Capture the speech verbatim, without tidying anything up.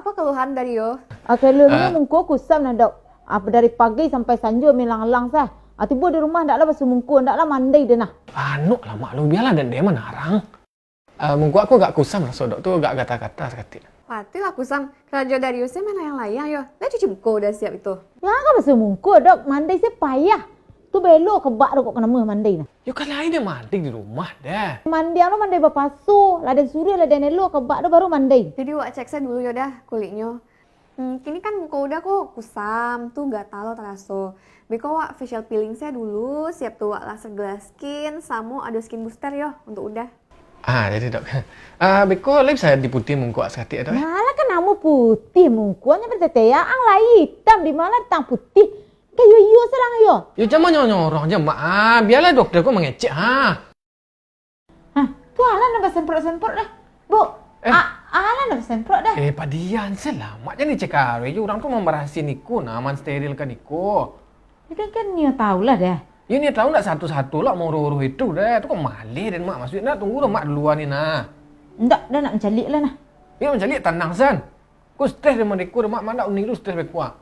Apo kaluhan Dario? Ah, kaluhannyo muko kusam nah, Dok. Ah, dari pagi sampai sanjo milang-alang sah. Ah, tibo di rumah ndak lah basuh muko, ndak lah mandi deh nah. Anok lah, Mak, lu bialah dek dia manarang. Ah, muko aku agak kusam raso, Dok, tu agak gatal-gatal saketek. Patuih lah kusam, karajo Dario se main layang-layang yo. Lah cuci muko udah siap itu. Lah ka basuh muko, Dok, mandi se payah. Tu belo ka bak tu kok ka namuah mandi nah. Yo kan lain deh mandi di rumah deh. Mandi anu mandi bapaso, lah den suruah lah den elo ka bak tu baru mandi. Jadi wak cek se dulu yo dah kuliknyo. Hmm, kini kan muko udah ko kusam, tu gatal lo taraso. Beko wak facial peeling se dulu, siap tu wak laser glass skin, samo ado skin booster yo untuk udah. Ah, jadi, Dok. Ah, beko lai bisa diputiah muko wak saketek, Dok, eh? Malah kan namo putiah muko, nyo berteteak ang lai itam, di malah tang putiah. Kayo iyo salang yo. Yo, jangan nyorong-nyorong je, Mak. Ah, bialah dokter ko mangecek, ha. Hah, tu alah nan basemprot-semprot dah. Bu, Eh. a-, alah nan basemprot dah. Eh, padian se lah, Mak, jangan dicekarai je. Urang tu mambarasian iko, nah, mansterilkan iko. Yo kan, kan nio tau lah dah. Yo, nio tau ndak satu-satu lah mauruh-uruh itu dah. Tu kok maleh den, Mak. Masuak nak tunggu lah Mak duluan ni, nah. Ndak, dah nak mancaliak lah, nah. Yo, mancaliak tanang, San. Ko stres deh, Mak, deko deh, Mak. Mak ndak uning tu stres beko, ah.